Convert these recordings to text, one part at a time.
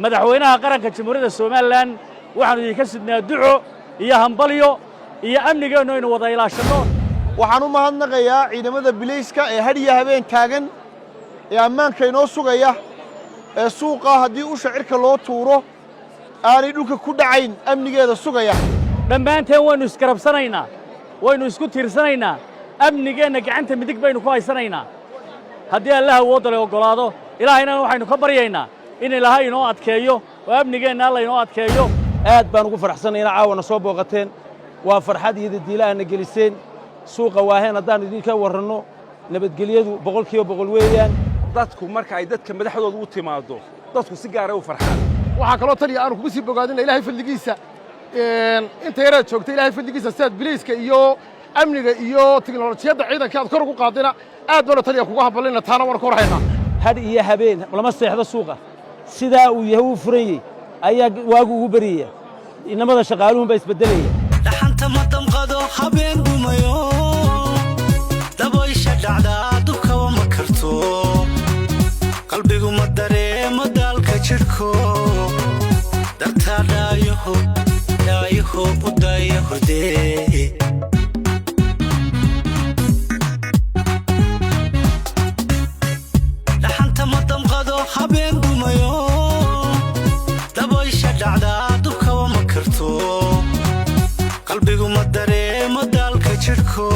Madaxweynaha qaranka Jamhuuriyadda Somaliland waxaannu idinka sidnaa duco iyo hambalyo iyo amnigeennu aynu wada ilaashanno. Waxaan u mahadnaqayaa ciidamada bilayska ee hadhiya habeen taagan ee ammaanka inoo sugaya, ee suuqa haddii usha cirka loo tuuro aanay dhulka ku dhacayn amnigeeda sugaya. Dhammaanteen waynu isgarabsanaynaa, waynu isku tiirsanaynaa, amnigeenna gacanta midig baynu ku haysanaynaa haddii Allaha awoodda leh oggolaado. Ilaahayna waxaynu ka baryaynaa in Ilaahay inoo adkeeyo oo amnigeenna Alla inoo adkeeyo. Aad baan ugu faraxsannay ina caawana soo booqateen. Waa farxad iyo dadiila aadna geliseen. Suuqa Waaheen haddaannu idinka warranno, nabadgelyadu 100% weeyaan. Dadku marka ay dadka madaxdooda u timaaddo, dadku si gaaray u farxaan. Waxaa kaloo, taliya, aanu kugu sii bogaadina, Ilahay fadligiisa, inta yaraad joogta, Ilahay fadligiisa, sidaad bilayska iyo amniga iyo tiknolojiyadda ciidanka aad kor ugu qaadina. Aad baanu, taliya, kugu hambalina, taana waanu ka hor haynaa. Hadh iyo habeen lama seexdo suuqa. Sidaa uu yahay uu furanyey ayaa waagu ugu beryaya. Inamada shaqaaluhun baa isbeddelaya. Dhaxanta ma damqado habeen dumayo, dabaysha dhacdaa dubkaba ma karto, qalbigu ma dareemo daalka jidhko, dartaa dhaayaho dhaayaho u daaya hordee. Dhaxanta ma damqado habeen dumayo, dabaysha dhacdaa dubkaba ma karto, qalbigu ma dareemo daalka jidhko,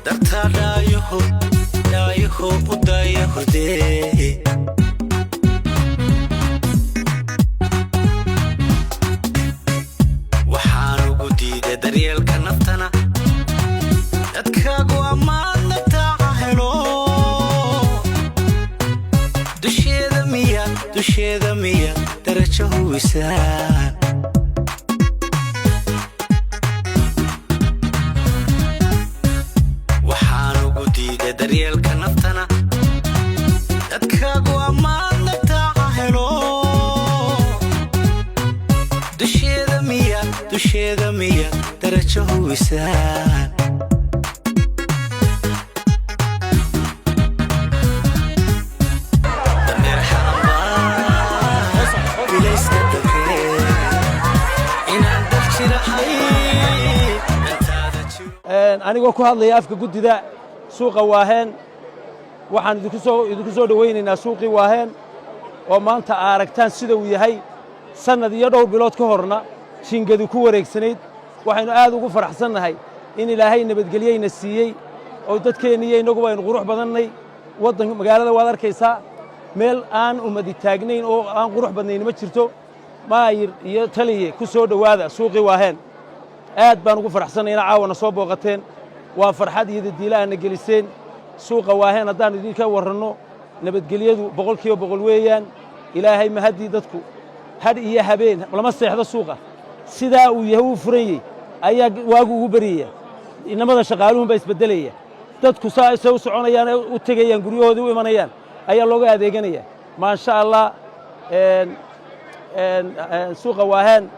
dartaa dhaayaho dhaayaho u daaya hordee. Waxaan ugu diiday daryeelka naftana, dadkaagu ammaan nagtaaca helo. Dusheeda miya, dusheeda miya darajo huwisaan? Waxaan ugu diiday daryeelka naftana, dadkaagu ammaan nagtaaca helo. Dusheeda miya, dusheeda miya darajo huwisaan? Dameer xaambaa bilayska dabree inaan dal jirahay intaada jiro. Anigoo ku hadlaya afka guddida suuqa Waaheen, waxaan idinku soo dhowaynaynaa suuqii Waaheen oo maanta aa aragtaan sida uu yahay. Sannad iyo dhowr bilood ka horna jiingadu ku wareegsanayd. Waxaynu aad ugu faraxsannahay in Ilaahay nabadgelyayna siiyey oo dadkeenni iyo innaguba aynu qurux badannay. Waddanka magaalada waad arkaysaa, meel aan ummadi taagnayn oo aan qurux badnayn ma jirto. Maayir iyo taliye, ku soo dhowaada suuqii Waaheen. Aad baan ugu faraxsannay ina caawana soo booqateen. Waa farxad iyo dadiila aadna geliseen. Suuqa Waaheen haddaannu idinka warranno, nabadgelyadu 100% weeyaan. Ilaahay mahaddii, dadku hadh iyo habeen lama seexdo suuqa. Sidaa uu yahay uu furanyey ayaa waagu ugu beryaya. Inamada shaqaaluhun baa isbeddelaya. Dadku saa isay u soconayaan, u tegayaan guryahoodii, u imanayaan, ayaa looga adeeganaya. Maasha Allah, suuqa Waaheen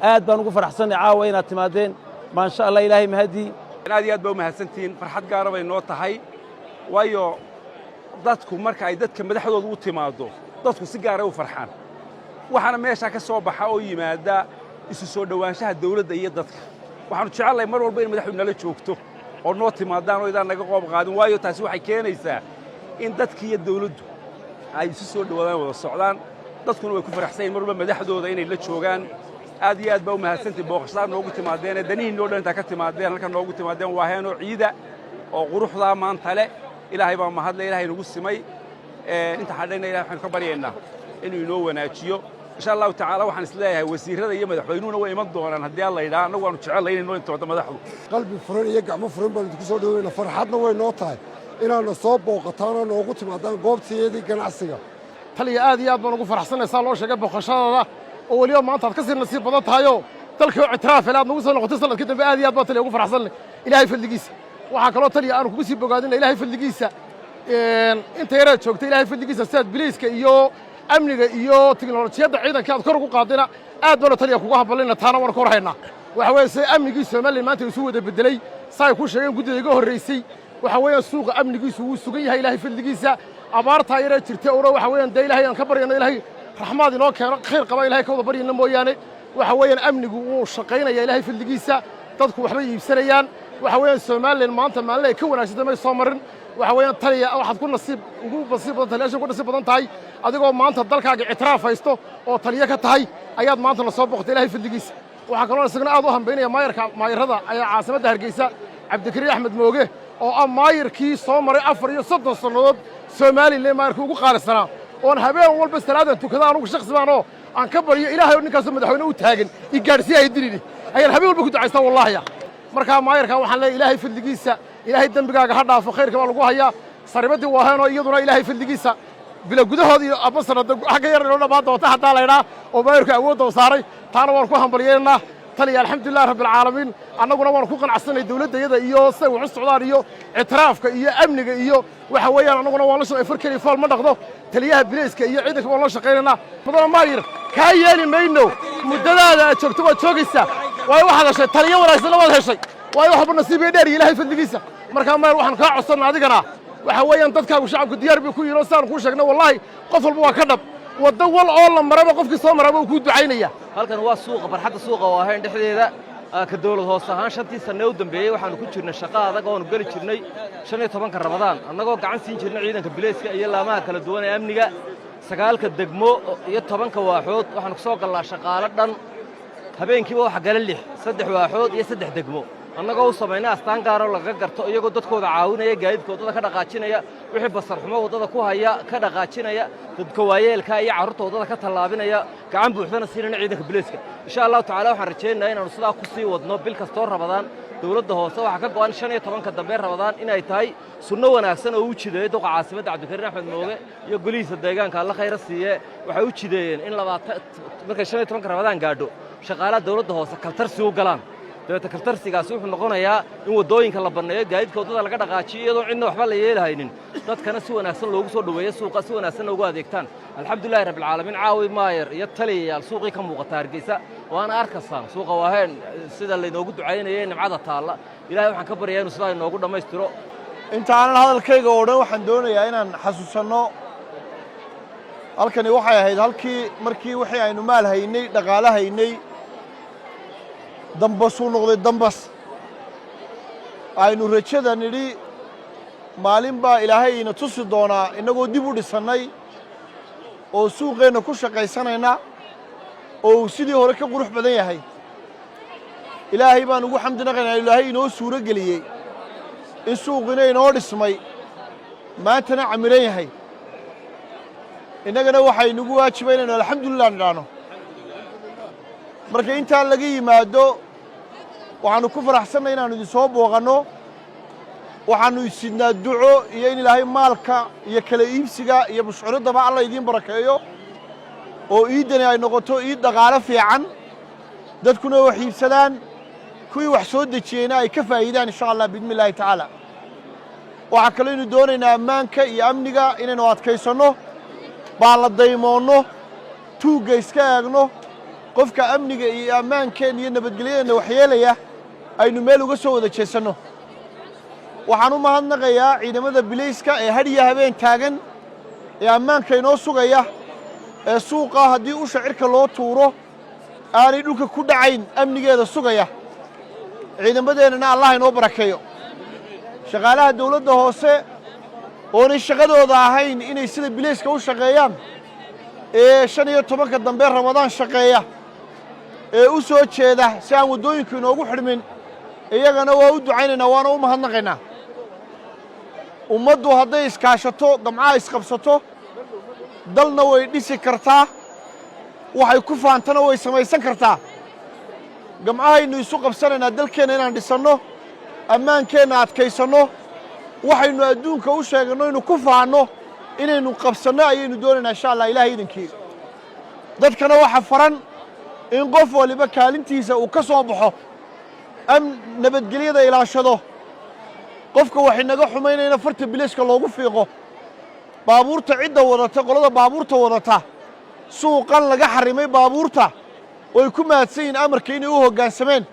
aad baan ugu faraxsannay caawa inaad timaadeen. Maasha Allah, Ilaahay mahaddii. Aad iyo aad baa u mahadsantihiin. Farxad gaara bay noo tahay, waayo dadku marka ay dadka madaxdooda u timaaddo, dadku si gaaray u farxaan. Waxaana meeshaa ka soo baxa oo yimaada isu soo dhowaanshaha dawladda iyo dadka. Waxaannu jecellahay mar walba in madaxdu nala joogto oo noo timaadaan oo idaan naga qoob qaadin, waayo taasi waxay keenaysaa in dadki iyo dawladdu ay isu soo dhowaadaan, wada socdaan. Dadkuna way ku faraxsan yihin mar walba madaxdooda inay la joogaan. Aad iyo aad baa u mahadsantihin booqashadaa noogu timaadeenee danihiinno dhan intaa ka timaadeen, halkan noogu timaadeen Waaheenoo ciida oo quruxdaa maanta le. Ilaahay baa mahadle, Ilahay nagu simay. Inta hadhayna Ilahay waxaynu ka baryaynaa inuu inoo wanaajiyo, insha Allahu tacaala. Waxaan is leeyahay wasiirrada iyo madaxweynuhuna way iman doonaan haddii Alla yidhaha. Annagu waanu jecellay inay noo intoonto madaxdu. Qalbi furan iyo gacmo furan baanu idinku soo dhoweyna. Farxadna way noo tahay inaadna soo booqataan oo noogu timaadaan goobtayeedii ganacsiga. Taliya, aad iyo aad baan ugu faraxsanay saa loo sheegay booqashadooda, oo weliba maanta aad ka sii nasiib badan tahayoo dalkii oo ictiraaf hele aad nagu soo noqotay sanadkii dambe. Aad iyo aad baan, taliya, ugu faraxsannay, Ilaahay fadligiisa. Waxaa kaloo, taliya, aanu kugu sii bogaadina, Ilaahay fadligiisa, inta yaraad joogta, Ilaahay fadligiisa, sidaad bilayska iyo amniga iyo tiknolojiyadda ciidanka aad kor ugu qaadina. Aad baanu, taliya, kugu hambalina, taana waanu ka hor haynaa. Waxa weeye sida amnigii Somaliland maanta isu wada beddelay, saa ay ku sheegeen guddida iga horraysay, waxa weeyaan suuqa amnigiisu wuu sugan yahay, Ilaahay fadligiisa. Abaartaa yaree jirtay ora, waxa weeyaan dee Ilaahay aan ka baryano Ilaahay Raxmaad inoo keeno, khayr qaba Ilahay ka wada baryayna mooyaane. Waxa weeyaan amnigu wuu shaqaynaya Ilaahay fadligiisa, dadku waxbay iibsanayaan. Waxa weeyaan Somaliland maanta maalin ay ka wanaagsantay may soo marin. Waxa weeyaan taliya, waxaad ku nasiib ugu nasiib badan, taliyaasha ku nasiib badan tahay, adigoo maanta dalkaaga ictiraaf haysto oo taliyo ka tahay ayaad maanta la soo boqotay Ilahay fadligiisa. Waxaa kaloo isaguna aad u hambaynaya maayarka maayarada ayaa caasimadda Hargeysa, Cabdikariin Axmed Mooge, oo ah maayarkii soo maray 34 sannadood Somaliland, maayarkii ugu qaalisanaa, oon habeen walba salaadan tukada anugu shakhsi baan oo aan ka baryo Ilaahay oo ninkaasoo madaxweyne u taagan i gaadhsiiya ay dilini ayaan habeen walba ku ducaystaa, wallaahi. Markaa maayarkaa waxaan leeyahay, Ilaahay fadligiisa, Ilaahay dembigaaga ha dhaafo, khayrka baa lagu hayaa. Saribadii waaheenoo iyaduna Ilaahay fadligiisa bila gudahood iyo aba sanada xagga yar inoo dhammaan doonta haddaa laydhaa oo maayarku awoodda u saaray, taana waan ku hambalyeynaa. Taliya, alxamdulilah rabbilcaalamiin, annaguna waan ku qanacsanay dawladda iyada iyo siday wax u socdaan iyo ictiraafka iyo amniga iyo waxa weeyaan annaguna waan la shaqay. Far keliya fool ma dhaqdo. Taliyaha bileyska iyo ciidanka waan la shaqaynaynaa. Mudana maayir, kaa yeeli mayno. Muddadaada aad joogto waad joogaysaa, waayo waxaad heshay taliyo wanaagsanna waad heshay, waayo waxba nasiibay dheer iyo Ilaahay fadligiisa. Markaa maayir, waxaan kaa codsannaa adigana, waxa weeyaan dadkaagu shacabku diyaar bay ku yihiin oo sidaan kuu sheegna, wallaahi qof walba waa ka dhab. Waddo wal oo la maraba, qofkii soo maraba uu kuu ducaynaya. Halkan waa suuqa, barxadda suuqa oo ahayn dhexdeeda. Ka dawlad hoose ahaan, 5-tii sanne u dambeeyey waxaannu ku jirnay shaqo adag oonu geli jirnay 15-ka Ramadaan, annagoo gacan siin jirnay ciidanka bileyska iyo laamaha kala duwan ee amniga. 9-ka degmo iyo 10-ka waaxood waxaannu ku soo gallaa shaqaalo dhan. Habeenkiiba waxa gala lix, saddex waaxood iyo saddex degmo, annagoo u samaynay astaan gaaroo lagaga garto, iyagoo dadkooda caawinaya, gaadiidka waddada ka dhaqaajinaya, wixii basar xumo waddada ku haya ka dhaqaajinaya, dadka waayeelka iyo carruurta waddada ka tallaabinaya, gacan buuxdana siinayna ciidanka bileyska. Insha Allahu tacala waxaan rajaynayaa inaannu sidaa ku sii wadno bil kastoo Rabadaan. Dowladda hoose waxaa ka go'an 15-ka dambe Rabadaan inay tahay sunno wanaagsan oo u jideeyey duqa caasimadda Cabdikariin Axmed Mooge iyo golihiisa deegaanka, Alla khayra siiye. Waxay u jideeyeen in labaatan markay 15-ka Rabadaan gaadho, shaqaalaha dowladda hoose kaltarsi u galaan. Dabeete kaltarsigaasi wuxuu noqonayaa in waddooyinka la banneeyo, gaadiidka waddada laga dhaqaajiyo, iyadoon cidna waxba la yeelahaynin, dadkana si wanaagsan loogu soo dhoweeyo suuqa, si wanaagsanna ugu adeegtaan. Alxamdulillahi rabbilcaalamiin. Caawi maayer iyo taliyayaal, suuqii ka muuqata Hargeysa waana arkaysaan suuqa Waaheen sida laynoogu ducaynayay, nimcada taalla. Ilahay waxaan ka baryayaa inuu sidaa inoogu dhammaystiro. Intaanan hadalkayga oo dhan, waxaan doonayaa inaan xasuusanno halkani waxay ahayd halkii markii wixii aynu maal haynay, dhaqaale haynay, dambasuu noqday dambas. Aynu rajada nidhi maalin baa Ilaahay ina tusi doonaa innagoo dib u dhisannay oo suuqeenna ku shaqaysanayna oo uu sidii hore ka qurux badan yahay. Ilaahay baan ugu xamdi naqaynaa, Ilaahay inoo suuro geliyey in suuqina inoo dhismay, maantana camiran yahay. Innagana waxaa inagu waajiba inaynu alxamdulilah nidhaahno. Marka intaa laga yimaado, waxaannu ku faraxsannay inaannu idin soo booqanno. Waxaannu isidnaa duco iyo in Ilaahay maalka iyo kala iibsiga iyo bushcuriddaba Alla idiin barakeeyo, oo iiddani ay noqoto iid dhaqaale fiican, dadkuna wax iibsadaan, kuwii wax soo dejiyeyna ay ka faa'iidaan, insha Allah, biidni illaahi tacaala. Waxaa kalooynu doonaynaa ammaanka iyo amniga inaynu adkaysanno, baalla daymoonno, tuugga iska eegno, qofka amniga iyo ammaankeenna iyo nabadgelyadeenna waxyeelaya aynu meel uga soo wada jeesanno. Waxaan u mahadnaqayaa ciidamada bilayska ee hadhiya habeen taagan ee ammaanka inoo sugaya, ee suuqa haddii usha cirka loo tuuro aanay dhulka ku dhacayn amnigeeda sugaya. Ciidamadeennana Allah inoo barakeeyo. Shaqaalaha dawladda hoose oonay shaqadooda ahayn inay sida bilayska u shaqeeyaan, ee 15-ka dambe Ramadaan shaqeeya, ee u soo jeeda si aan waddooyinku inoogu xidhmin, iyagana waa u ducaynaynaa, waana u mahadnaqaynaa. Ummaddu hadday iskaashato, gamcaha isqabsato, dalna way dhisi kartaa, waxay ku faantana way samaysan kartaa. Gamcahaynu isu qabsanaynaa dalkeenna inaan dhisanno, ammaankeenna adkaysanno, waxaynu adduunka u sheeganno inuu ku faanno inaynu qabsanno ayaynu doonaynaa, insha Allah, Ilahay idinkii. Dadkana waxa faran in qof waliba kaalintiisa uu ka soo baxo, am nabadgelyada ilaashado, qofka wax inaga xumaynayna farta bileyska loogu fiiqo. Baabuurta cidda wadata, qolada baabuurta wadata, suuqan laga xarrimay baabuurta, way ku mahadsan yihiin amarka inay u hoggaansameen.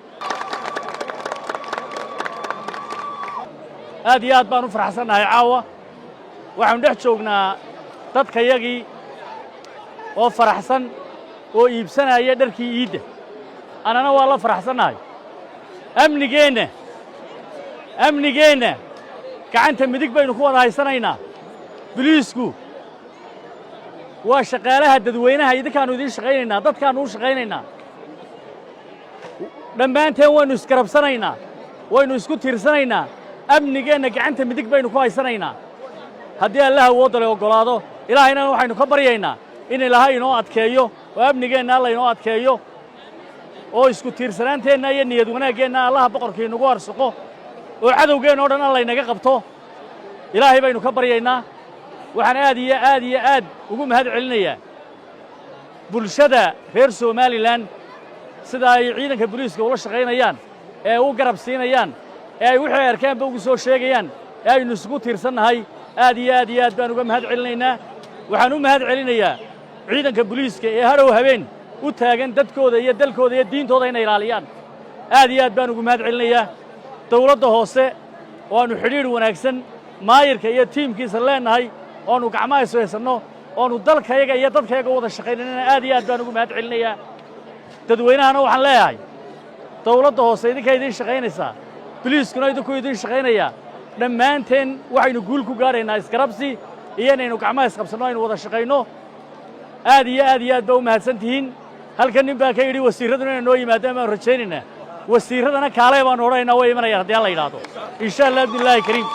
Aad iyo aad baan u faraxsannahay caawa. Waxaanu dhex joognaa dadkayagii. Oo faraxsan oo iibsanaya dharkii iidda, annana waa la faraxsannahay. Amnigeenna gacanta midig baynu ku wada haysanaynaa. Biliisku waa shaqaalaha dadweynaha. Idinkaannu idiin shaqaynaynaa, dadkaannu u shaqaynaynaa. Dhammaanteen waynu isgarabsanaynaa, waynu isku tiirsanaynaa. Amnigeenna gacanta midig baynu ku haysanaynaa haddii Allaha awoodda le oggolaado. Ilaahayna waxaynu ka baryaynaa in Ilaahay inoo adkeeyo oo amnigeenna Alla inoo adkeeyo, oo isku tiirsanaanteenna iyo niyad wanaaggeenna Allaha boqorkii inagu arsuqo, oo cadowgeenna o dhan Alla inaga qabto. Ilaahay baynu ka baryaynaa. Waxaan aad iyo aad iyo aad ugu mahad celinayaa bulshada reer Somaliland sida ay ciidanka booliiska ula shaqaynayaan, ee ay u garab siinayaan, ee ay wixii ay arkeenba ugu soo sheegayaan, ee aynu isugu tiirsannahay. Aad iyo aad iyo aad baan uga mahad celinaynaa. Waxaan u mahad celinayaa ciidanka booliiska ee hadhow habeen u taagan dadkooda iyo dalkooda iyo diintooda inay ilaaliyaan. Aad iyo aad baan ugu mahad celinayaa dawladda hoose oo aannu xidhiidh wanaagsan maayirka iyo tiimkiisa leennahay, oo aannu gacmaha isu haysanno, oo aannu dalkayaga iyo dadkayaga wada shaqaynanana. Aad iyo aad baan ugu mahad celinayaa. Dadweynahana waxaan leeyahay, dawladda hoose idinkaa idiin shaqaynaysaa, biliiskuna idinku idiin shaqaynayaa. Dhammaanteen waxaynu guul ku gaadhaynaa isgarabsi iyo inaynu gacmaha isqabsanno, aynu wada shaqayno. Aad iyo aad iyo aad baa u mahadsan tihiin. Halkan nin baa ka yidhi wasiirraduna inay noo yimaadaan baanu rajaynaynaa. Wasiirradana kaalee baanu odhanaynaa. Way imanayaan haddii Alla yidhaahdo, insha Allah billaahi kariim.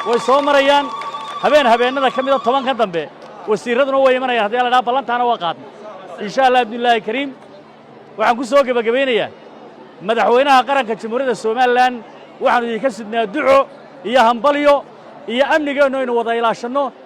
Way soo marayaan habeen habeennada ka mida 10-kan dambe. Wasiirraduna way imanayaan haddii Alla yidhahdo. Ballantaana waa qaadnay, insha Allah billaahi kariim. Waxaan ku soo gebagabaynayaa, madaxweynaha qaranka Jamhuuriyadda Somaliland waxaanu idinka sidnaa duco iyo hambalyo iyo amnigeennu aynu wada ilaashanno.